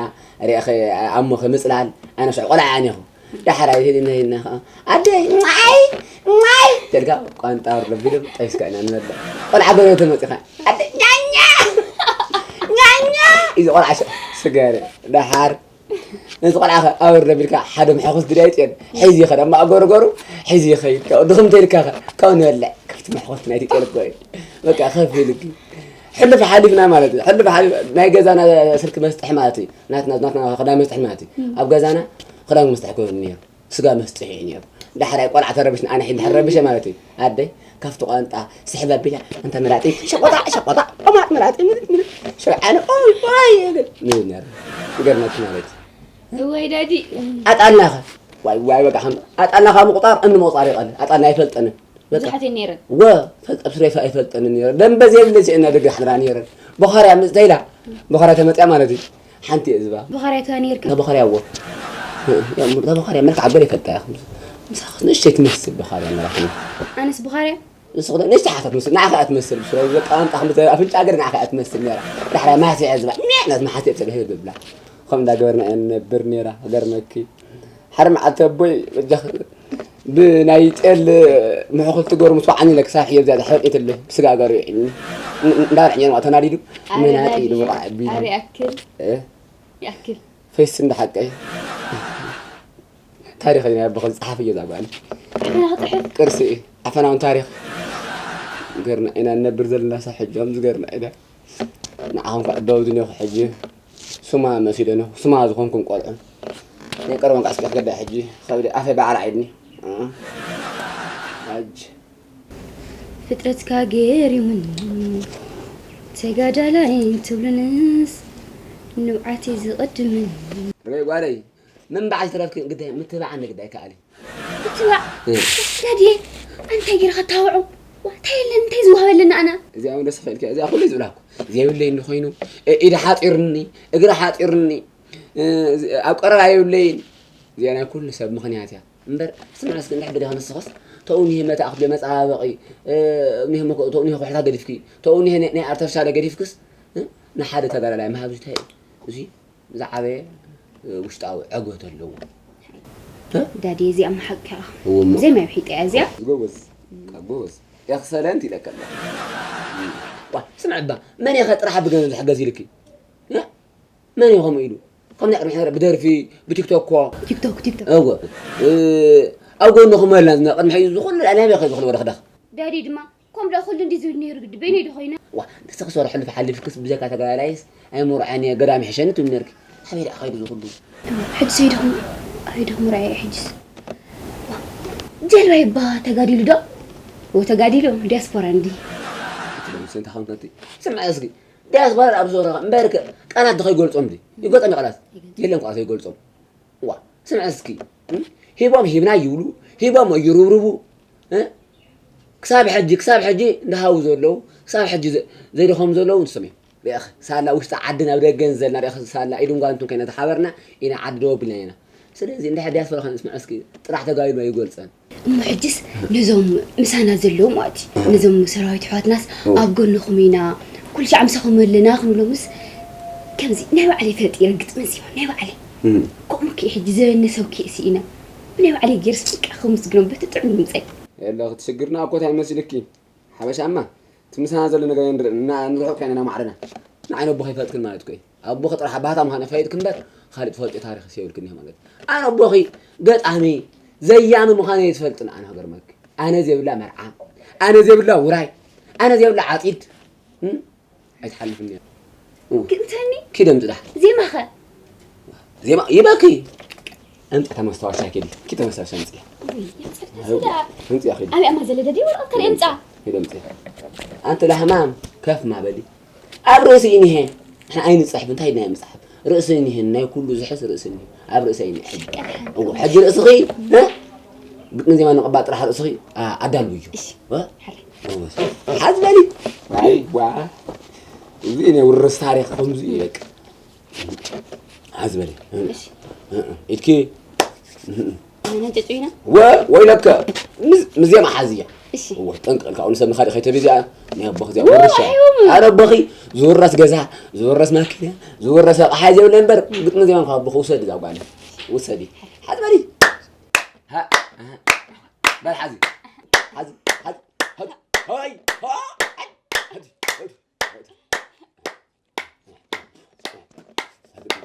ሪእኸ ኣሞኸ ምፅላል ኣነ ሽዑ ቆልዓ ኣነ ኢኹ ዳሕራይ ሂድና ሂድና ከዓ ኣደይ ማይ ማይ ተልካ ቋንጣ ወር ለቢሎም ጠይስካ ኢና ንበልዕ ቆልዓ ገለ ተመፂኻ ኣደይ ኛኛ ኛኛ እዚ ቆልዓ ሽዑ ስገረ ዳሓር ነዚ ቆልዓ ከ ኣወርድ ኣቢልካ ሓደ መሐኹስ ድዳይ ጤል ሒዙ ይኸድ ኣብ ማእገሩ ገሩ ሒዙ ይኸይድ ካብኡ ድኽም ተይልካ ከ ካብኡ ንበልዕ ካብቲ መሐኹስ ናይቲ ጤል እኮ እዩ በቃ ከፍ ኢልኪ ሕሉፍ ሓሊፍና ማለት እዩ ሕሉፍ ሓሊፍ ናይ ገዛና ስልኪ መስጥሒ ማለት እዩ ናትና ናትና ክዳን መስጥሒ ማለት እዩ ኣብ ገዛና ክዳን መስጥሒ ኮይኑ ነይሩ ስጋ መስጥሒ እዩ ነይሩ ዳሕራይ ቆልዓ ተረብሽና ኣነ ሕጂ ድሕር ረብሸ ማለት እዩ ኣደይ ካብቲ ቋንጣ ስሕብ ኣቢላ እንተ መላጢ ሸቆጣ ሸቆጣ ቆማጥ መላጢ ምልጥ ምልጥ ሸውዓነ ኦይ ኦይ ይብል ይብል ነይሩ ይገርመኪ ማለት እዩ እወይ ዳዲ ኣጣልናኸ ዋይ ዋይ በቃ ከም ኣጣልናኻ ምቁጣር እምኒ ምቁጣር ይቐል ኣጣልና ኣይፈልጠንን በቃ ብዙሓት እየን ነይረን ወ ፈልጥ ኣብ ስሬፋ ኣይፈልጠንን ነይረ ደንበ ዘይብለ ሲዕና ደገ ሓድራ ነይረን በኻርያ ምስ ተይላ በኻርያ ተመፅያ ማለት እዩ ሓንቲ እየ ዝባ ብኸርያ ትዋ ነርካ ተበኸርያ እዎ ተበኸርያ መልክዓ ገለ ይፈልጣ እያ ምሳኽስ ንእሽተይ ትመስል በኻርያ መራኽኒ ኣነስ ብኸርያ ንስኽ ዶ ንእሽተይ ሓሳ ትመስል ንዓኻ እያ ትመስል ብስለ በቃ ኣምጣ ክምተ ኣፍንጫ ገለ ንዓኻ እያ ትመስል ነራ ዳሕራይ ማስያ እያ ዝባ ሚዕ ናት መሓስየ ትሰብሕ ብብላ ከምኡ እንዳገበርና ኢና ንነብር ነይራ። ክገርመኪ፣ ሓደ መዓልቲ ኣቦይ በጃኽ ብናይ ጤል ምሕኹል ትገሩ ምስ ወዓኒ ኢለ ክሳብ ሕጂ ኣብዚኣ ተሓቂትለ ብስጋ ገሩ ይዕኒ። እንዳርዕኛ ተናዲዱ ኣረ መናጢ ዳዲ፣ ኢሉ ወቃዕ ቢሉ። ኣረ ይኣክል፣ እ? ይኣክል። ፈይስ እንደ ሓቀይ። ታሪኽ ናይ ኣቦኸ ዝጸሓፈዮ እዛ ጓል። ኣበና ክጽሕፍ? ቅርሲ እዩ። ዓፈናውን ታሪኽ። ገርና ኢና ንነብር ዘለና ሳብ ሕጂ፣ ከምዚ ገርና ኢና። ንዓኹም ከዕበቡ ዝኔኹ ሕጂ። ስማ መሲለኒ፣ ስማ ዝኾንኩም ቆልዑ። ናይ ቀረበን ቃስቀስ ገዳይ ሕጂ። ከብዲ ኣፈይ ባዕላ ዓይድኒ። እ? ኣጅ። ፍጥረትካ ገሪሙኒ፣ ተጋዳላይ ትብሉንስ ንብዓተይ ዝቐድምን። ርገይ ጓለይ፣ ምንባዕ ዝተረፍኪ ግዳይ ምትባዕ ንግዳይ ከኣሊ። ምትባዕ? እ። ዳድየ፣ ኣንታይ ጌርካ ታውዖ? ዋ፣ እንታይ የለን፣ እንታይ ዝወሃበለና ኣና? እዚኣ እውን ደስ ክፈልኪ፣ እዚኣ ኩሉ ዝብላ እኮ። እዚኣ የብለይ እንዲ ኮይኑ፣ እ-፣ ኢድ ሓጢርኒ፣ እግሪ ሓጢርኒ፣ እ፣ እዚ፣ ኣብ ቀረባ የብለይን። እዚኣ ናይ ኩሉ ሰብ ምኽንያት እያ። እምበር፣ ስምዒ እስኪ እንድሕር ብደኻ ንስኽስ፣ ተው እኒሄ መታእኽቲ መጸባበቒ፣ እ፣ እኒሄ መኮ-፣ ተው እኒሄ ኩሕልታት ገዲፍኪ፣ ተው እኒሄ ናይ፣ ናይ ኣርተፍሻል ገዲፍክስ፣ እ፣ ንሓደ ተጋዳላይ ምሃብ እዚ እንታይ እዩ? እዚ ዝዓበየ፣ እ፣ ውሽጣዊ ዕግበት ኣለዎ። እ? ዳዲ፣ እዚኣ እሞ ሓቂ ኢኻ። እዎ እሞ። ዘይማይ ውሒጠ እያ እዚኣ። ጎበዝ፣ ጎበዝ። ኤክሰለንት ኢለካ ኣለኹ። ዋ፣ ስምዒ እባ፣ መን ኢኸ ጥራሕ ብገንዘብ ዝሕገዝ ኢልኪ? እ? መን እዩ ከምኡ ኢሉ? ከም ናይ ቅድሚ ሕነ ብደርፊ፣ ብቲክቶክ እኮ። ቲክቶክ፣ ቲክቶክ። እወ። እ፣ ኣብ ጎንኹም ኣላ፣ ቅድሚ ሕጂ ዝኹሉ ኣናበይ ከ ዝኹሉ ወደኽደኽ? ዳዲ ድማ፣ ከምኡ ደኣ ኩሉ እንዲ ዝብል ነይሩ ግዲ፣ በይነይ ዶ ኮይነ? ዋ፣ ንስኺ ሰርሐሉ ተሓሊፍክስ ብዘይካ ተጋዳላይስ፣ ኣይምርዓን እየ፣ ገዳም ይሕሸኒ ትብሊ ነርኪ። ኣበይ ደኣ ከይዱ ዝኹሉ? ሕጂ ሰይድኹም፣ ኣበይ ደኹም ርኣየ ሕጂስ? ዋ፣ ጀልባይ እባ ተጋዲሉ ዶ? ኦ፣ ተጋዲሉ፣ ዲያስፖራ እንዲ። እቲ ደምሰ እንታይ ከም ከቲ? ስምዐ እስኪ፣ ዲያስፖራ ኣብ ዞረኻ እምበርከ ቃላት ዶ ከይገልጾም ድዩ? ይገልጾም ቃላት? የለን እኳ ዘይገልጾም። ዋ፣ ስምዐ እስኪ፣ እም? ሂቦም ሂብና ይብሉ፣ ሂቦም ይርብርቡ፣ እ? ክሳብ ሕጂ፣ ክሳብ ሕጂ እንዳሃቡ ዘለዉ፣ ክሳብ ሕጂ ዘ-፣ ዘይደኸሙ ዘለዉ ንሶም እዮም። ርኢኺ፣ ሳላ ውሽጢ ዓድን ኣብ ደገን ዘለና ርኢኺ፣ ሳላ ኢድን ጓንቱን ኮይና ተሓበርና ኢና ዓዲ ደው ኣቢልና ኢና። ስለዚ እንድሕር ዲያስፖራ ከነስምዐ እስኪ፣ ጥራሕ ተጋዲሉ ኣይገልጸን። እሞ ሕጅስ ነዞም ምሳና ዘለዉ ማለት እዩ፣ ነዞም ሰራዊት ኣሕዋትናስ እዎ። ኣብ ጎንኹም ኢና፣ ኩሉ ሻዕ ምሳኹም ኣለና ክንብሎምስ፣ ከምዚ ናይ ባዕለይ ፈጢረ ግጥሚ እዚ ናይ ባዕለይ። እም። ከምኡ ከ ሕጂ ዘበነ ሰብ ከ ስኢነ፣ ብናይ ባዕለይ ገይርስ በቃ ከመስግኖም በቲ ጥዑም ድምፀይ። የለ ክትሽግርና እኮ እንታይ መሲልኪ? ሓበሻማ፣ እቲ ምሳና ዘሎ ነገር ንር-፣ እና-፣ ንርሑቕ ከይነ ናብ ማዕረና። ንዓይ ነቦኺ ኣይፈልጥክን ማለት እኮ እዩ። ኣቦኺ ጥራሕ ኣባህታ ምዃነ ፈሊጥኪ እምበር፣ ካልእ ትፈልጥዮ ታሪኽስ የብልክን ኢኺ ማለት እዩ። ኣነ ኣቦኺ ገጣሚ፣ ዘያሚ ምዃነይ ኣይትፈልጥን፣ ኣነ ክገርመኪ። ኣነ ዘይብላ መርዓ፣ ኣነ ዘይብላ ውራይ፣ ኣነ ዘይብላ ዓፂድ፣ እም? ኣይትሓልፍን እያ። እው። ግን ተኒ ኪድ ኣምፅእ ደሓን። ዜማኸ? ዜማ ይበኪ። ኣምፅእ እታ መስታወሻ ኪዲ። ኪድ እታ መስታወሻ ኣምፅእ። ውይ፣ የምፅእ ኣምፅእ። ስዳ። ኣምፅእ ኪዲ። ኣበይ ኣማ ዘለ ደዲ ወረቐት ከለ የምፃ። ኪድ ኣምፅእ። ኣንቲ ላህማም ከፍ ማበሊ። ኣብ ርእሲ እኒሄ። ንሕና ኣይንፅሕፍ፣ እንታይ ኢልና ምፅሓፍ? ርእሲ እኒሄ፣ ናይ ኩሉ ዝሕስ ርእሲ እኒሄ። ኣብ ርእሲ እኒሄ ሕጂ። እዎ፣ ሕጂ ርእስኺ፣ እ? ግጥሚ ዜማ ንቕባል ጥራሕ ርእስኺ፣ ኣ-፣ ኣዳልውዮ። እሺ። እ? ሓለ። ሓዝ በሊ። ኣይ፣ ዋ። እዚ ናይ ውርስ ታሪኽ ከምዚ እዩ፣ በቃ። ሓዝ በሊ። እሺ። እ፣ እ፣ ኢድኪ። ነጨጭ ኢና። ወ-፣ ወይለከ። ምስ፣ ምስ ዜማ ሓዝያ። እሺ። እወ፣ ጠንቀቕ ኢልካ፣ ኣሁን ሰብ ንኻልእ ከይተብዝያ፣ ናይ ኣቦኽ እዚኣ ወ-፣ ወርሻ። ኣይዎም። ኣነ ኣቦኺ ዝውረስ ገዛ፣ ዝውረስ ማኪና፣ ዝውረስ ኣቕሓ ዘይብለ እምበር፣ ግጥሚ ዜማ ካብ ኣቦኺ ውሰድ፣ እዛ ጓል። ውሰዲ። ሓዝ በሊ። ሃ፣ ሃ። በል ሓዚ። ሓዚ፣ ሓዚ፣ ሓዚ። ሃይ፣ ሃ፣ ሓዚ፣ ሓዚ፣ ሓዚ።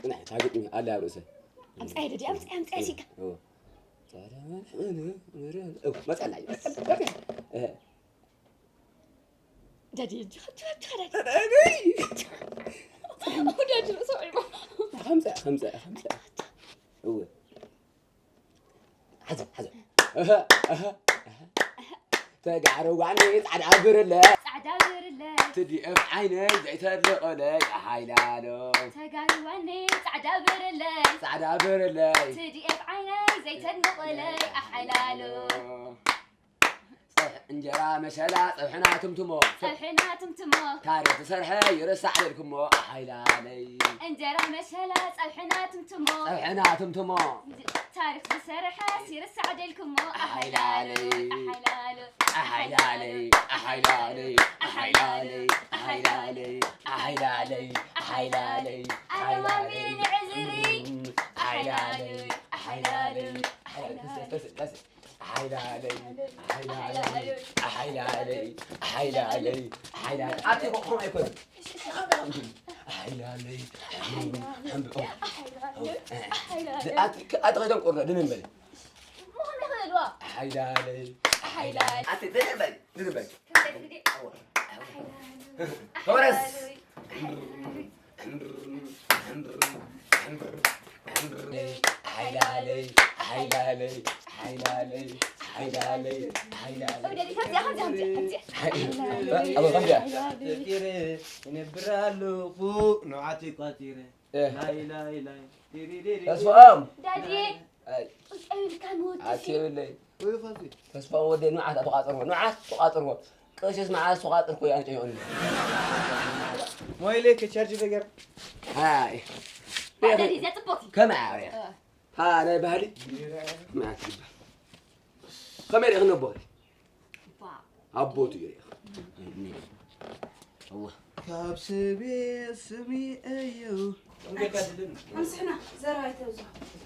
ጽናሕ፣ ታግጥሚ ኣላ ኣብ ርእሰ። ኣምጻየ ደዲ፣ ኣምጻየ፣ ኣምጻየ ሲካ። እዎ። ጻዕዳ መድሕን፣ እዎ፣ መጻና እዩ። እህ። ደዲ፣ እጅ፣ እጅ፣ እጅ፣ ደዲ። ደዲ። ደዲ፣ ርእሱ ዒቦ። ከምጻ፣ ከምጻ፣ ከምጻ። እዎ። ሓዘ፣ ሓዘ። እህ፣ እህ፣ እህ። ተጋሩ ዋኒ ጻዕዳ ብርለ። ጻዕዳ ብርለ። ትዲኤፍ ዓይነይ ዘይተልቐለይ ሓይላሎ። ተጋሩ ዋኒ ጻዕዳ ብርለ። ጻዕዳ ብርለ። ትዲኤፍ ዓይነይ ዘይተልቐለይ ሓይላሎ። ጸብሒ እንጀራ መሸላ ጸብሕና ትምትሞ። ጸብሕና ትምትሞ። ታሪኽ ዝሰርሐ ይርሳዕ ደልክሞ ሓይላለይ። እንጀራ መሸላ ጸብሕና ትምትሞ። ጸብሕና ትምትሞ። ታሪኽ ዝሰርሐ ይርሳዕ ደልክሞ ሓይላለይ። ሓይላሎ። ሓይላለይ፣ ሓይላለይ፣ ሓይላለይ፣ ሓይላለይ፣ ሓይላለይ፣ ሓይላለይ፣ ኣረ ማሚ፣ ንዕዚ ሓይላለይ፣ ሓይላለይ፣ ሓይላለይ፣ ተስ-፣ ተስ-፣ ተስ-፣ ሓይላለይ፣ ሓይላለይ፣ ሓይላለይ፣ ሓይላለይ፣ ሓይላለይ። ኣቲ ከምኡ ኣይኮነን። ሓይላለይ፣ ሓይላለይ፣ ሓይላለይ። ኣቲ ከ-፣ ኣቲ ከይዶም ቁርና ድንን በል። ሓይላለይ፣ ሓይላለይ። ኣቲ ድንን በል፣ ድንን በል። ተወረስ። ሓይላለይ፣ ሓይላለይ፣ ሓይላለይ፣ ሓይላለይ፣ ሓይላለይ። ከምዚኣ፣ ከምዚኣ፣ ከምዚኣ፣ ከምዚኣ። ሓይ-፣ ኣብ ከምዚኣ። ተቂረ ይነብር ኣለኹ ንዓተይ ቋጺረ። እ። ላይ፣ ላይ፣ ላይ። ዲሪሪሪ። ተስፋኦም። ዳድየ። ኣይ። ቁጭ ኣይብልካን ወዲ ኣቲ ሲ። የብለይ። ወይ ፋሲ። ተስፋ ወደ ንዓት ኣተቋጽርዎ፣ ንዓት ተቋጽርዎ። ቀሽስ መዓስ ተቋጽርኩ እያ ንጨይቑኒ። ሞይለ ከቻርጅ ነገር። ሃይ። ባዕዳ ዲዛ ጽቡቕ። ከመይ ኣርያ? እ። ሃ፣ ናይ ባህሊ? መዓት ይባል። ከመይ ርኢኽ ነቦ? ባ። ኣቦቱ ይርኢኽ። እወ። ካብ ስቤ ስሚ እዩ። ኣምስሕና ዘረባ ኣይተብዝሑ።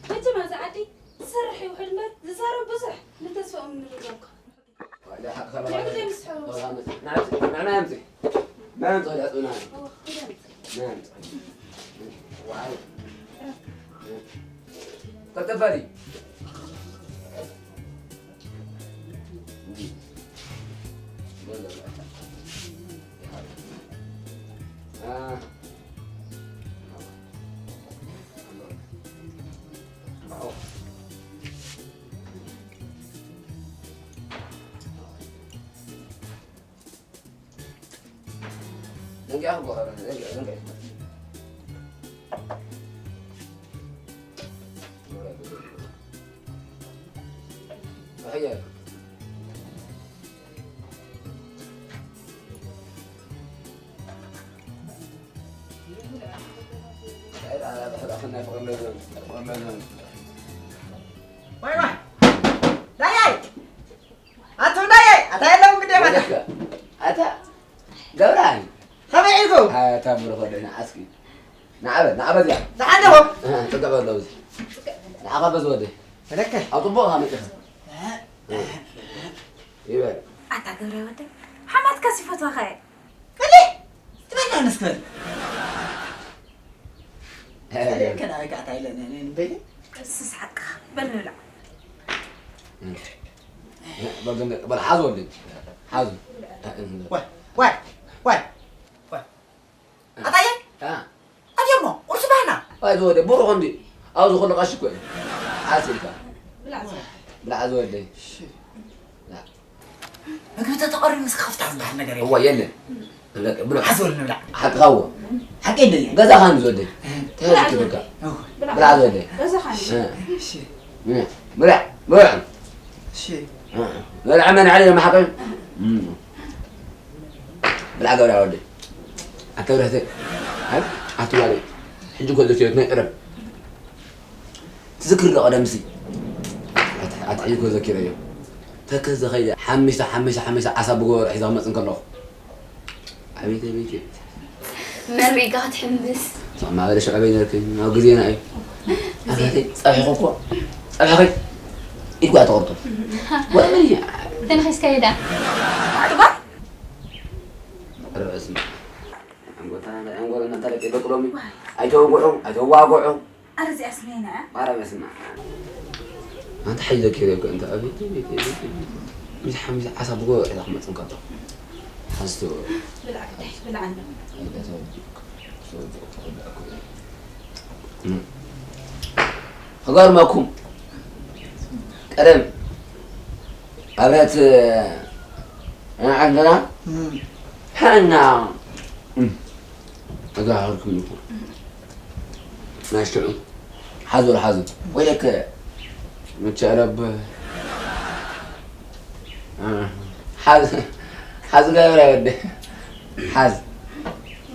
መቸም ኣብዚ ዓዲ ዝሰርሕ ይውሕድ እምበር ዝዛረብ ብዙሕ። ንተስፋኦም ንርዳእካ። ዋላ ሓቅኻ ንዕኡ ባዕሉ። ዘይምስሕቡ። ንዕና ኣምጽእ። ንዕና ኣምጽእ። ንዕና ኣምጽእ። እዎ፣ ኪድ ኣምጽእ። ንዕና ኣምጽእ። ዋው። ተተፋሊ። ዋይ ዋይ! ዳያይ! ኣቱም ዳያይ! ኣታ የለውም ግዴ ማለት። ኣታ ገብርሃን። ከመይ ኢልኩም? ኣታ ብሩኽ ወደይ ንዓስኪ። ንዓበ፣ ንዓበ እዚኣ። ዝሓለኹም? እ፣ ጽግዕ በሎ እዚ። ንዓኻ በዚ ወደይ። ፈለከ? ኣብ ጽቡቕ ሃመጽኻ። እ። ይበል። ኣታ ገብረ ወደይ፣ ሓማትካስ ይፈትዋኻ እየ። እሊ ትበላ ንስክል። እ። ከና ወይ ከዓታ ኢለ ነ-፣ ነ-፣ ንበይነ? እሱስ ሓቅኻ። በል ንብላዕ። እ። በል፣ በል፣ ሓዝ ወደይ። ሓዝ። ዋይ፣ ዋይ፣ ዋይ፣ ዋይ። ኣታየ? አ። ኣትየሞ፣ ቁርሲ ባህና። ኣይ፣ ዝወደ፣ ብሩኽ እንዲ። ኣብዚ ኩሉ ቀሺ እኮ እዩ። ሓሲልካ። ብላዕ ዝወደ። ብላዕ ዝወደ። እሺ። ብላዕ። ምግቢ ተተቐርዩ ምስ ከፍታ ዝበሃል ነገር የለን። እዋ፣ የለን። ብላዕ፣ ብላዕ። ሓዞል ንብላዕ። ሓቅኻ እዎ። ሓቂ እንደ ገዛኻ ንዝወደ። ተዘኪሩካ። እዎ። ብላዕ ዝወደ። ገዛኻ ንብላዕ። እ። እሺ። ብላዕ፣ ብላዕ። እሺ። ብላዕ መን ዓሊ ማሕቀ? እም። ብላዕ ገብረ ወደይ። ኣከብረተ። ኣይ፣ ኣትዋለይ። ሕጂ እኮ ዘትዮት ናይ ቀደም። ትዝክር ዶ ቀደምሲ? ኣት-፣ ኣትሒዝ እኮ ዘኪረዮ። ተከዘ ኸይደ ሓሚሳ፣ ሓሚሳ፣ ሓሚሳ ዓሳ ብጎቦ ሒዘ ክመጽእ እንከለኹ። ኣቤት፣ ኣቤት፣ ኣቤት። መሪጋ ክትሕምስ። ስማዕ፣ ማበለ ሽዑ ኣበይ ነርክን? ኣብ ግዜና እዩ። ኣቤት፣ ጸብሕኺ እኮ፣ ጸብሕኺ ኢድኳ ተቆርጦ። ወላ ምን እዩ? ተነኺስካ ይዳ። ኣድባ? ኧረ በስመ ኣብ። ኣንጎታ፣ ኣንጎታ፣ እንታይ ደቂ ደቂ ሎሚ? ኣይተውግዑ፣ ኣይተዋግዑ። ኣረ እዚኣ ስሜና እያ። ኣረ በስመ ኣብ። ኣንታ ሓይዘኪ እኮ እንተ ኣቤት፣ ኣቤት፣ ኣቤት፣ ኣቤት። ምስ ሓሚስ ዓሳ ብጎ ኢላ ክመጽእ እንከሎ። ሓዝቶ። ብላዕ ግዳይ፣ ብላዕ ኣሎ። ክገርመኩም፣ ቀደም ኣብያት ዓድና እም። ሓና እም። እዛ ሃርኩም እኮ። ናሽትዑ። ሓዙ፣ ሓዙ። ወይለከ መቻለብ። ሓዝ፣ ሓዝ ገብረ ወደ። ሓዝ።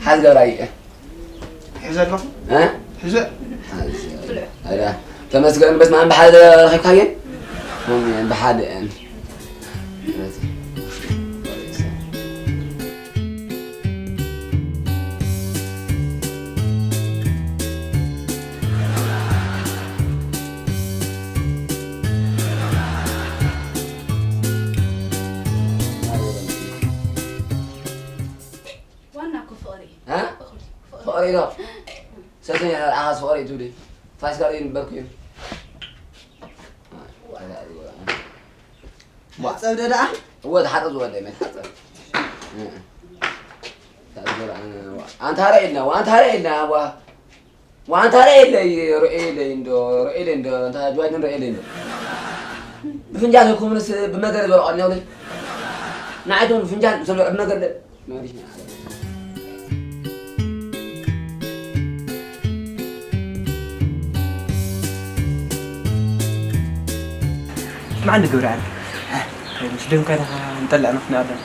ሓዝ ገብረ ኣየ። ሒዘ ኣለኹ። እ? ሒዘ። ሓዝ። ኣዳ። ተመስገን በስመ ኣብ ብሓደ ረኺብካየን? ኣሜን። ብሓደ እየን። ኢዶ ሰሰኛ ኣኻስ ፍቕሪ ትብሊ ፋይስ ጋር ይንበርኩ እዩ። ዋ፣ ዋ፣ ዋ። ዋ። ጸብደ ደኣ? እወ፣ ተሓጸብ ዝወደ፣ መት ሓጸብ። እ፣ እ። ኣንታ ርኤልና፣ ዋ፣ ኣንታ ርኤልና፣ ዋ። ዋ፣ ኣንታ ርኤለይ፣ ርኤለይ እንዶ፣ ርኤለይ እንዶ፣ ኣንታ ጅዋይን ርኤለይ እንዶ። ብፍንጃል ይኩምንስ ብመገለ ዝበልዖ እኒሆ። ንዓይቶም ብፍንጃል ዝብልዑ ብመገለ። ስማዕ እንዲ ግብረ ኣልክ። ምስ ደም ካይታ እንጠልዕ ንኽንኣለን።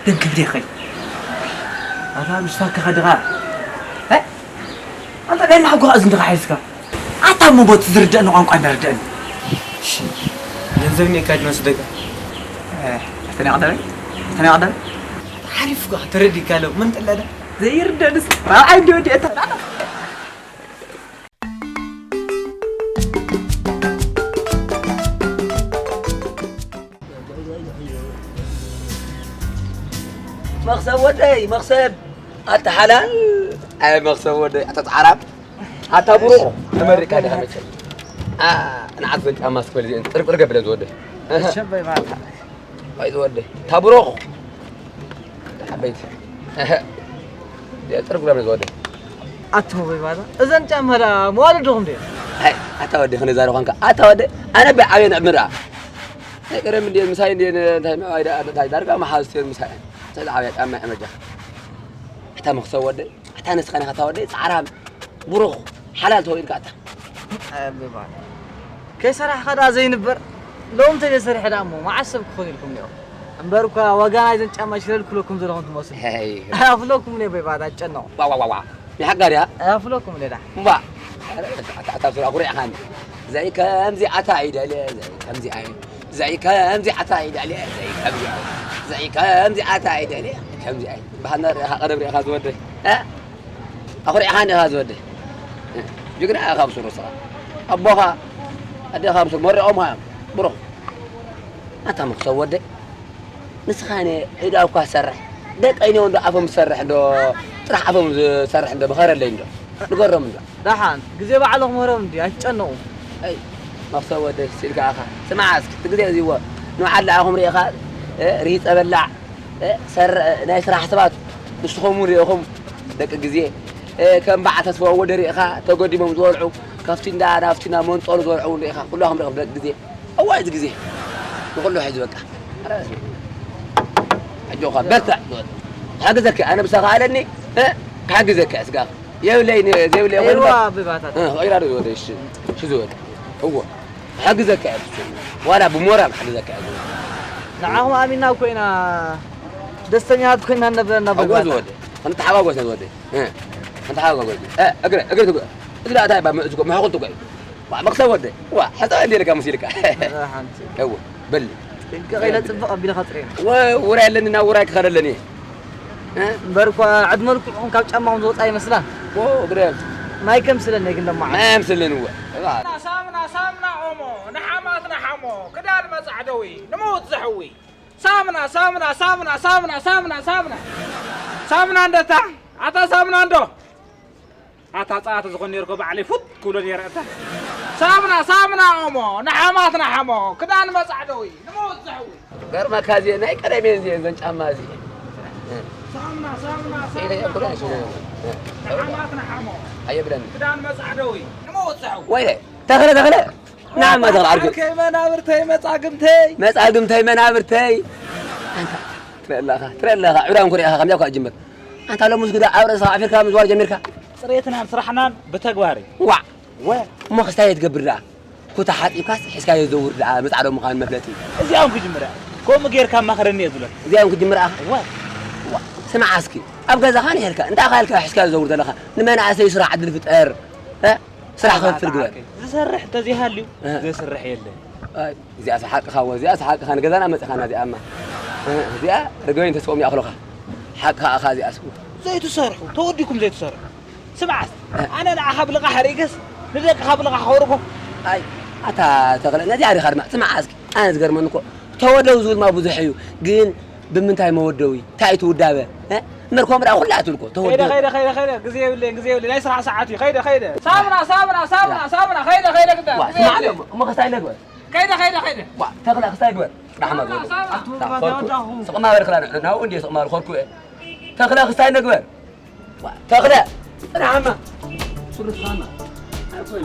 ደም ክብደ ኸይ። ኣታ ምስ ፋክኻ ድኻ። እ? ኣንታ ናይ ናሕጎኻ እዝንኻ ሓይዝካ። ኣታ እሞ ቦቲ ዝርደአኒ ቋንቋ እንዳርደአኒ። እሺ። ገንዘብ እኒኤካ ድመስ ደጋ? እ፣ እተን ይቐደመ? እተን ይቐደመ? ሓሪፍካ ተረዲእካ ኣሎ። ምን ጥለደ? ዘይርደአንስ ራብዓይ እንዲ ወዲአታ። መኽሰብ ወደይ፣ መኽሰብ። ኣታ ሓላል። ኣይ መኽሰብ ወደይ፣ ኣታ ጻዕራም። ኣታ ብሩኽ፣ ተመሪቃ ዲኻ መቸም? ኣ፣ ንዓት በል ጫማ እስክበል እዚአን ጥርቅር ገብለ ዝወደ። እሺ፣ በይ ባታ። ኣይ ዝወደ። ኣታ ብሩኽ። ሓበይቲ። ጥርቅር ገብለ ዝወደ። ኣቶ በይ ባታ። እዘን ጫማ ዳ መዋልድ ዶኹም ድየ? ኣይ፣ ኣታ ወደ፣ ክንዛረብ ኳንካ። ኣታ ወደ፣ ኣነ በይ ዓብየ ንዕምራ። ናይ ቀደም እንድየ ምሳይ እንድየ ነ-፣ እንታይ ምዕባይ ደኣ፣ እንታይ ዳርጋ መሓዝ እትየን ምሳይ። እንታይ ዝዓብያ ጫማ ይዕመጃ። ኣታ መኽሰብ ወደ፣ ኣታ ንስኻ ነኻ ኣታ ወደ፣ ጻዕራም፣ ብሩኽ፣ ሓላል ተወይልካ ኣታ። ኣበባ። ከይሰራሕኻ ደኣ ዘይንበር፣ ሎም ተዘይሰሪሐ ደኣ እሞ መዓስ ሰብ ክኾን ኢልኩም እኒኦ። እምበር እኳ ዋጋ ናይዘን ጫማ ሽለል ክብለኩም ዘለኹም ትመስሉ። ሄይ። ኣፍለኩም እኒኦ በይባ፣ ኣትጨነቑ። ዋ፣ ዋ፣ ዋ፣ ዋ። ይሓጋር እያ። ኣፍለኩም እኒኦ ደኣ። እምባ። ኣታ፣ ኣታ፣ ኣታ፣ ኣኩሪዕኻኒ። ዘይ ከምዚኣታ ይደልየ፣ ዘይ ከምዚኣ፣ ዘይ ከምዚኣታ ይደልየ፣ ዘይ ከምዚኣ፣ ዘይ ከምዚኣታ ይደልየ፣ ከምዚኣ። ባህልና ርኢኻ፣ ቀደም ርኢኻ ዝወደይ። እ? ኣኹሪዕኻኒ ኢኻ ዝወደይ። እ? ጅግና ኢኻ ብሱሩ ስኻ። ኣቦኻ፣ ኣዴኻ ብሱሩ መሪቖምኻ እዮም። ብሩኽ። ኣታ መኽሰብ ወደይ። ንስኻ ነ ዒዳ እኳ ዝሰርሕ፣ ደቀይ ነው እንዶ ኣፎም ዝሰርሕ እንዶ፣ ጥራሕ ኣፎም ዝሰርሕ እንዶ፣ ምኸረለይ እንዶ። ንገሮም እንዶ። ደሓን፣ ግዜ ባዕሉ ክምህሮም እንዲ፣ ኣይትጨነቑ። ኣይ፣ መኽሰብ ወደይ፣ ሲልካ ኢኻ። ስማዕ እስኪ፣ እቲ ግዜ እዚ እዎ፣ ንባዓል ደኣ ኣኹም ርኢኻ፣ እ፣ ርሂጸ በላዕ፣ እ፣ ሰር-፣ ናይ ስራሕ ሰባት፣ ንስኹም እውን ርኢኹም፣ ደቂ ግዜ፣ እ፣ ከም በዓል ተስፋ ወደ ርኢኻ፣ ተገዲሞም ዝበልዑ፣ ካብቲ እንዳ ናብቲ እንዳ መንጠሩ ዝበልዑ እውን ርኢኻ፣ ኩላኹም ርኢኹም፣ ደቂ ግዜ። እዋይ፣ እዚ ግዜ ንኹሉ ሒዙ በቃ። ኣረ፣ ኣጆኻ በርትዕ። ክሕግዘካ፣ ኣነ ምሳኻ ኣለኒ፣ እ? ክሕግዘካ፣ ስጋኻ። የብለይ፣ ን-፣ ዘይብለይ ኮይኑ ኤርዋ በቃ። ኣበባታት። እ፣ ቐይራ ዶ ዝወደ፣ እሺ፣ እሺ፣ ዝወደ። እዎ። ክሕግዘካ እየ፣ እሱ። ዋላ ብሞራል ክሕግዘካ እየ፣ ዝወደ። ንዓኹም ኣሚንና እኮ ኢና፣ ደስተኛታት ኮይና ንነብረና እዎ፣ ኣበባታት። ዝወደ። ክንተሓጓጎስ፣ ዝወደ። እ፣ ክንተሓጓጎስ። እ፣ እግረ፣ እግረ ትጉ-፣ እዚ ደኣ እንታይ እባ፣ ምእዝጎ፣ ምሕኹል ትጉ-፣ ዋ፣ መኽሰብ ወደ። ዋ፣ ሕፃ እንደ ኢልካ መሲልካ። እዛ ሓንቲ። እወ፣ በሊ። ጥንቅቕ ኢለ ጽብቕ ኣቢለ ከጽርየን። ወ-፣ ውራይ ኣለኒ፣ ናብ ውራይ ክኸደለን እየ። እ? እምበር እኳ ዕድመ ልክዕኹም ካብ ጫማኹም ዝወጻ ይመስላ። ዎ፣ ግደፍ። ማይ ከምስለኒ ግን ለማዓ። ማይ ኣምስልን እወ። እባ። ሳምና፣ ሳምና ኦሞ፣ ንሓማት ንሓሞ፣ ክዳን መጻዕደዊ፣ ንምውት ዘሕዊ። ሳምና፣ ሳምና፣ ሳምና። ሳምና እንደታ፣ ኣታ ሳምና እንዶ። ኣታ ጸዋት ዝኾን ነይርኮ ባዕለይ ፉት ክብሎ ነይረ እታ። ሳምና፣ ሳምና ኦሞ፣ ንሓማት ንሓሞ፣ ክዳን መጻዕደዊ፣ ንምውት ዘሕዊ። ገርመካ እዚኤ ናይ ቀደም እየን እዚኤን እዘን ጫማ እዚኤ። ሳምና፣ ሳምና፣ ኢለ ሳምና የኩረ ኦሞ፣ ሽነ። ንሓማት ንሓሞ፣ ኣየብለኒ። ክዳን መጻዕደዊ፣ ንምውት ዘሕዊ። ወይለ፣ ተኽለ፣ ተኽለ። ናማ ተኽለ ዓርኪ። ዓርከይ መናብርተይ መጻግምተይ። መጻግምተይ መናብርተይ። ኣንታ ትረአ ኣለኻ፣ ትረአ ኣለኻ። ዕራም ኩሪዕኻ ከምዚኣ እኳ እጅምር። ኣንታ ሎምስ ግዳ ኣብ ርእስኻ ዓፊርካ ምዝዋር ጀሚርካ። ጽሬትናን ስራሕናን ብተግባር እዩ። ዋዕ! ወ- እሞ ክስታይ ትገብር ደኣ? ኩታ ሓጺብካስ ሒዝካዮ ዘውር ደኣ መጻዕዶ ምዃኑ መፍለጢ። እዚኣ እውን ክጅምር እያ። ከምኡ ጌርካ ኣማኽረኒ እየ ዝብለካ። እዚኣ እውን ክጅምር ኣኻ? እወ። ዋ፣ ስማዕ እስኪ፣ ኣብ ገዛኻ ንሒልካ፣ እንታይ ኣኻ ኢልካ ሒዝካዮ ዘውር ዘለኻ? ንመናእሰይ ስራሕ ዕድል ፍጠር። እ? ስራሕ ክኸፍል ግበር። ዝሰርሕ እንተዘይሃልዩ እህ። ዘስርሕ የለን። ኣይ፣ እዚኣስ ሓቅኻ እወ፣ እዚኣስ ሓቅኻ፣ ንገዛና መጺኻና እዚኣማ። እህ፣ እዚኣ ርግበይን ተስፎም ይኣኽሉኻ። ሓቅኻ ኢኻ እዚኣስ። ዘይትሰርሑ፣ ተወዲኩም ዘይትሰርሑ። ስምዓስ፣ ኣነ ንዓኻ ብልቓሕ ርኢገስ፣ ንደቅኻ ብልቓሕ ከውርጎ። ኣይ፣ ኣታ ተኽለ፣ ነዚኣ ዲኻ ድማ፣ ስምዓ እስኪ፣ ኣነ ዝገርመኒ እኮ፣ ተወደው ዝብል ማ ብዙሕ እዩ፣ ግን ብምንታይ መወደዊ? እንታይ እዩ እቲ ውዳበ? እ? ጀመርኩም ደኣ ኩላትልኩ። ተወደ- ከይደ ከይደ ከይደ ከይደ ግዜ የብለይን ግዜ የብለይን ናይ ስራሕ ሰዓት እዩ። ከይደ ከይደ ሳሙና ሳሙና ሳሙና ሳሙና ከይደ ከይደ ግዳ ዋ፣ ግዜ ስማዕ የብለይን። እሞ፣ እሞ ክስታይ ነግበር። ከይደ ከይደ ከይደ ዋ፣ ተኽለ ክስታይ ግበር። ራሕማ ግበር። ሳሙና። ዳ፣ ኾርኩ። ስቕ ማበር ክላ ን-፣ ናብኡ እንዴ ስቕ ማበር ኾርኩ እየ። ተኽለ ክስታይ ነግበር። ዋ፣ ተኽለ። ራሕማ። ሱሪ ስኻማ። ኣልኮል።